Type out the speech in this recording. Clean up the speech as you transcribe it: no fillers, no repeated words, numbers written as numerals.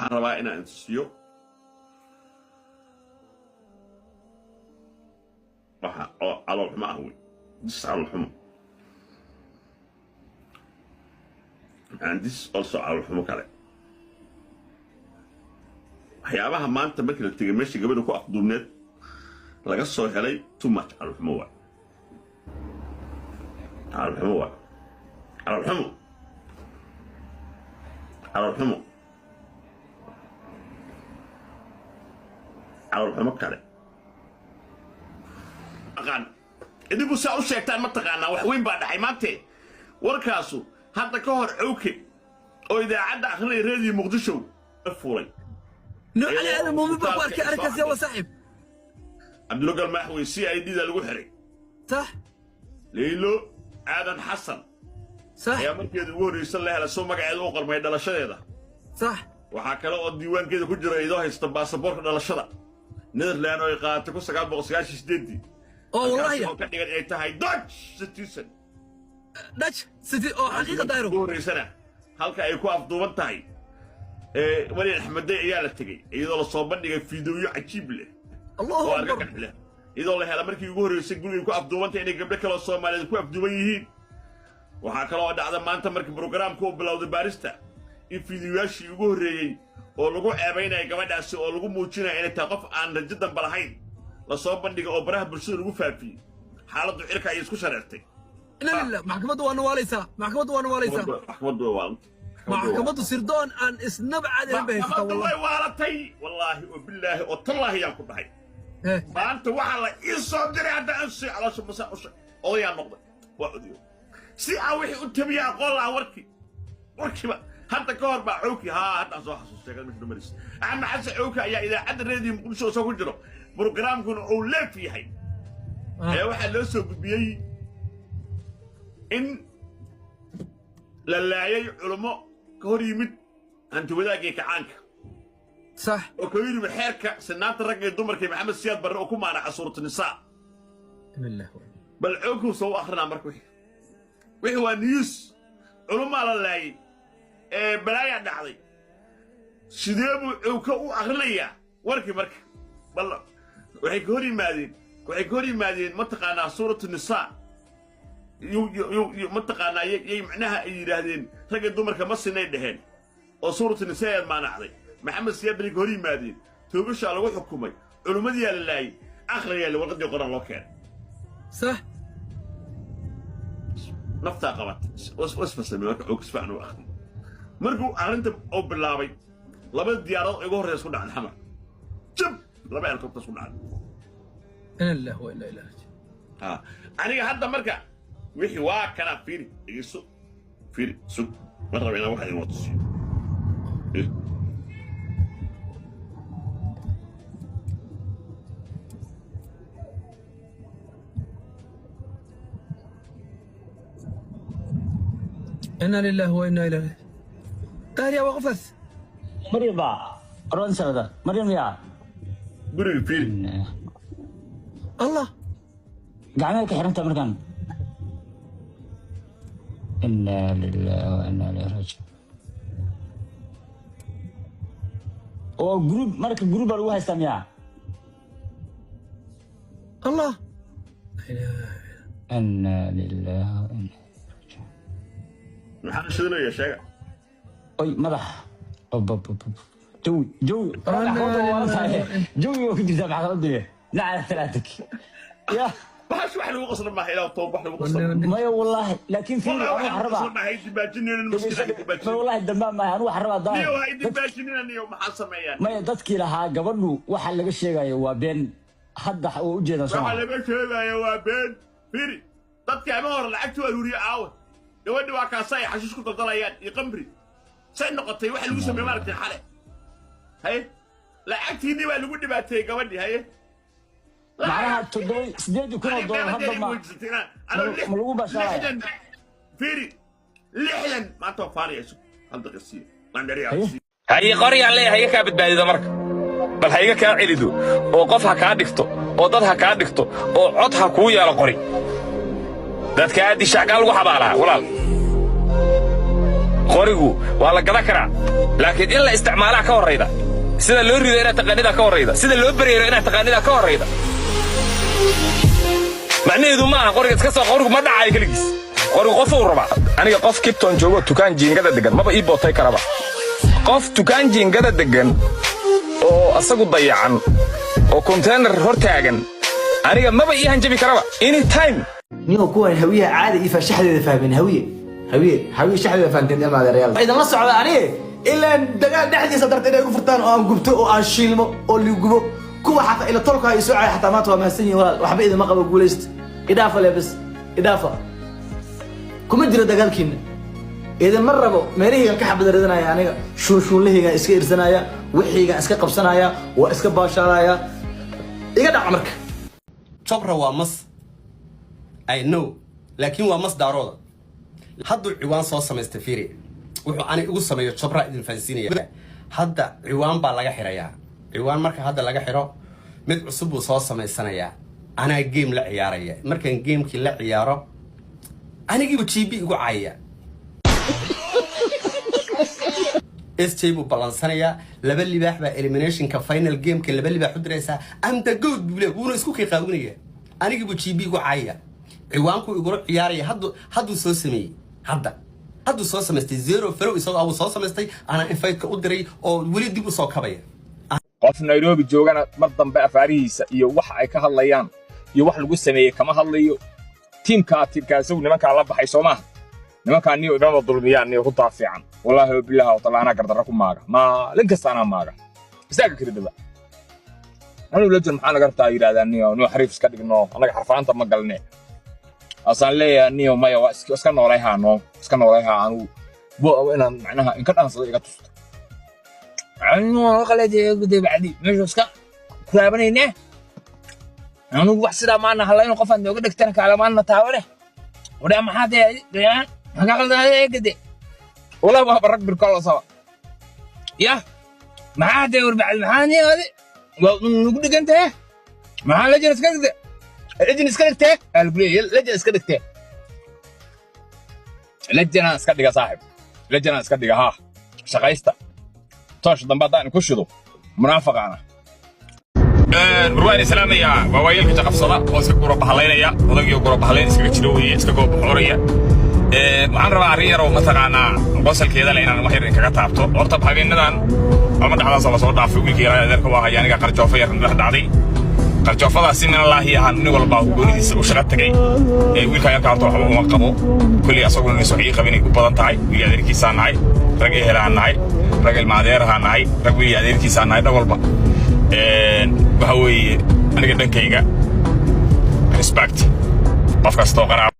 Waxaan rabaa inaan intusiyo waxa oo calool xumo ah wey, this calool xumo and this also calool xumo kale. Waxyaabaha maanta markii la tegay meeshii gabadha ku afduubneed laga soo helay, too much calool xumo waay, calool xumo waay, calool xumo, calool xumo, calool xumo kale. Aqaan idinku saa u sheegtaan, ma taqaanaa? Wax weyn baa dhacay maante. Warkaasu hadda ka hor Cowke oo idaacadda akhrinaya Reediyo Muqdisho fuulay. Nuux Cali Aadan Muumin baa ku arkay arrinkaas, yaa waa saaxiib. Cabdulla Galmaaxwey CID da lagu xiray. Leylo Aadan Xasan ayaa markeeda ugu horreysan la helay soo magaceeda u qormay dhalashadeeda. Waxaa kale oo diiwaankeeda ku jira idoo haysta baasaboorka dhalashada Netherland oo ay qaadatay 1998-dii. Oo wallahi. Oo ka dhigan inay tahay Dutch citizen. Dutch city oo xaqiiqa, Daahiro. Ugu horreysana halka ay ku afduuban tahay ee Maryan Axmedey ayaa la tegey, iyadoo lasoo bandhigay fiidooyo cajiib leh Allahu oo akbar. argagax leh, iyadoo la hela markii ugu horreysay gurigay ku afduubantay inay gabdho kaloo Soomaaliyeed ku afduuban yihiin. Waxaa kaloo dhacda maanta markii brograamka uu bilowday baarista in fiidiyoyaashii ugu horreeyey oo lagu ceebaynaya gabadhaasi oo lagu muujinaya inay tahay qof aan rajo damba lahayn lasoo bandhigay oo baraha bulshada lagu faafiyey. Xaaladdu cirka ayay isku shareertay. Ina lillah, maxkamaddu waa nawaalaysaa, maxkamaddu waa nawaalaysaa. Maxkamaddu way waalantay. Maxkamaddu sirdoon aan isnaba caadi ahayn bay haysataa. Maxkamaddu Wallahi. way waalatay, wallaahi oo bilaahi oo tallaahi yaan ku dhahay. Maanta waxaa la ii soo diray hadda aan sii caloosha masa usha odayaa noqday waa odayo si aan wixii u tabiya aqoon lahaa warkii warkiiba. Hadda ka hor baa Cowki, haa, haddaan soo xasuustay meesha dumaris Axmed Xasan Cowki ayaa idaacadda Reediyo Muqdisho isagoo ku jiro, brograamkuna uu leef yahay, ayaa waxaa loo soo gudbiyey in la laayay culummo ka hor yimid hanti wadaagii kacaanka oo ka yimid xeerka sinaanta ragga iyo dumarka iyo Maxamed Siyaad Barre oo ku maanaca Suuratu Nisaa. Bal Cowkuu soo u akrinaa marka wixii waa news, culummaa la laayay ee balaayaa dhacday. Sidee buu Cowka u akrinayaa warkii marka? Bal waxay ka hor yimaadeen, mataqaanaa, Suuratu Nisaa mataqaanaa yay macnaha ay yidhaahdeen ragga dumarka ma sinay dheheen oo Suuratu Nisaa ayaad maanacday. Maxamed Siyaad bay ka hor yimaadeen, toogashaa lagu xukumay, culimmadiyaa la laayay. Akhriyaa la warqadii qoran loo keenay. Naftaa qabatay, wasfasamay marka Cowka si fiican u akhriyay. Markuu arrinta uu bilaabay, laba diyaaradood ugu horreya isku dhacday Xamar, jab, laba helicopter isku dhacday. Ina lillahi wa inna ilayhi raaji'uun. Ha, aniga hadda marka wixii waa kana. Fiiri, dhegeyso, fiiri, sug, ma raba inaan wax idin watusiyo. Fiiri. Inna lillahi wa inna ilayhi raaji'uun. Daahir, waa qofkaas. Maryam baa oran sanada Maryam yaa. Guriga fiiri. Allah. Gacmaha ka xiranta markaan. Inna lillahi wa inna ilayhi raaji'uun. Oo group, marka group baa lagu haystaa miyaa? Allah. Inna lillahi wa inna. Maxaa shidanaya? Sheega. Oy, madax. Ob, ob, ob, ob. Jawi, jawi. Maxkamadda waa tahay, jawi waa ku jirtaa maxkamadda nacala talaatak ya. Bahash wax lagu qosla maaha, ilaa toob wax lagu qosla. Maya, wallaahi, laakiin fiiri, Wallahi anu wax waxaan lagu rabaa qosla maaha, idibaajinina maskiin, ma idibaajinina. Wallaahi dambaa maaha, anu waxaan rabaa Niyo Daahir ha idibaajinina, niyo maxaa sameeyaan? Maya, dadkii lahaa gabadhu waxa laga sheegayo waa been, hadda oo u jeedan soo Waxa maha. laga sheegaya waa been. Fiiri, dadkii ama hore lacagtu aruuriye aawe? Gabadhi waa kaasa ay xashiish ku daldalayaan iyo qamri say noqotay. Waxa lagu sameeyey maaragtay xale, haye, lacagtiinii baa lagu dhibaateeyey gabadhi, haye. Macnaha 7, 8 kun oo doolar hadda ma lagu bashaaraya? Fiiri, 60 maanta waa faanaya, sug hal daqiiq siiya. Haye. Haye, qoryaan leeyahay, hayga kaa badbaadido marka, bal hayga kaa celido oo qof ha kaa dhigto oo dad ha kaa dhigto oo cod ha kuu yeelo. Qori dadka aad dishaacgaa lagu xabaalaa, walaal. Qorigu waa la gadan karaa, laakiin in la isticmaalaa ka horrayda. Sida loo rido inaad taqaanidaa ka horrayda. Sida loo bareero inaad taqaanidaa ka horrayda. Macnaheedu ma aha qoriga iska soo. Qorigu ma dhacayo keligiis, qorigu qof uu rabaa. Aniga qof Kipton joogo, tukaan jiingada degan, maba ii bootay karaba. Qof tukaan jiingada degan oo asagu dayacan oo konteenar hor taagan, aniga maba ii hanjabi karaba anytime. Niyo kuwan Hawiyaha caadi iyo faashaxdeeda fahmeen. Hawiye, Hawiye, Hawiye shaxdeeda fahanteen. Ilma adeerayaal, idan la socda aniga ilaan dagaal dhexdiisa darta inay igu furtaan oo aan gubto oo aan shiilmo oo ligubo. Kuwa xataa ila tolka ay soo caay xataa maanta waa mahadsan yihiin. Walaal, waxba idinma qabo, guulaysta. Idhaafa le bas, idhaafa, kuma jiro dagaalkiina, idinma rabo. Meelahaygan ka xabad ridanaya aniga, shuunshuunlahaygan iska irsanaya, wixiygan iska qabsanaya, waa iska baashaalaya. Iga dhac marka. Jobra waa mas, I know, laakiin waa mas Daarooda. Hadduu ciwaan soo samaystay, fiiri wuxuu ani igu sameeyo. Jobra idin fahansiinaya. Hadda ciwaan baa laga xirayaa. Ciwaan marka hadda laga xiro, mid cusub buu soo samaysanayaa. Anaa game la ciyaaraya. Markaan gamekii la ciyaaro, anigiibu GB igu caayaya. SJ buu ballansanayaa. Laba libaax baa eliminationka final gameka laba libaax u diraysaa. Am the goat buu leeyahay, wuuna isku kay qaawinaya. Anigiibuu GB igu caayaya, ciwaankuu igula ciyaaraya. Hadduu soo sameeyey, hadda hadduu soo samaystay zero follow isagoo abuu soo samaystay. Anaa inviteka u diray oo weli dib u soo kabaya. Qof Nairobi joogana mar dambe afaarihiisa iyo waxa ay ka hadlayaan iyo wax lagu sameeyey kama hadlayo. Tiimkaa isagu nimankaa la baxay soo maaha. Nimankaa niyo igama dulmiyaan, niyo runtaa fiican. Wallaahi wa billahi wa taala, anaa gardarro ku maaga. Maalin kasta anaa maaga isaaga karidaba. Anuu legend maxaa naga rabtaa yidhahdaan. Niyo xariif iska dhigno, annaga xarfaanta ma galne. Asaan leeyahay, niyo maya, waa iska noolayhaa, noo iska noolayhaa. Anugu inaan macnaha inka dhaansado iga tusto bacdi meeshu iska kuraabanayne. Anugu wax sidaa maana hadlayno. Qofaad nooga dhegtana kaalamaana taabane. Wadhaa maxaa dee maxaa qaldan gede? Walaa waa barag birkolo saba ya maxaa dee warbacdi maxaa niyaade waa nagu dhigantahe. Maxaa legend iska dhigte? Legend iska dhigtee aa lagu leeyahay. Legend iska dhigtee, legendaan iska dhiga saaxib, legendaan iska dhiga. Haa, shaqaysta. Toosh dambe haddaan ku shido munaafaqaana. Waan islaamayaa. Waa waayeelka jaqabsada oo iska gura bahalaynaya. Odagii gura bahalayn iskaga jiro weeye, iska goobaxooraya. Waxaan rabaa arrin yaroo mataqaanaa qosalkeeda le inaan wax yar inkaga taabto. Horta habeenadan ama dhexdaas la soo dhaafay, wiilkii yaraa adeerka waa haya aniga qarjoofo yar dhex dhacday. Qarjoofadaasi minallaahi ahaan nin walba goonidiisa u shaqa tagay. Wiilkaa yarka horta waxba uma qabo kolley, asaguna inaysan wax ii qabin ay u badan tahay. Wiil adeerkiisaa nahay, rag ehelaan nahay, rag ilma adeerahaa nahay, rag wiil adeerkiisaa nahay. Dhan walba waxa weeye aniga dhankayga respect qof kastoo qaraabo.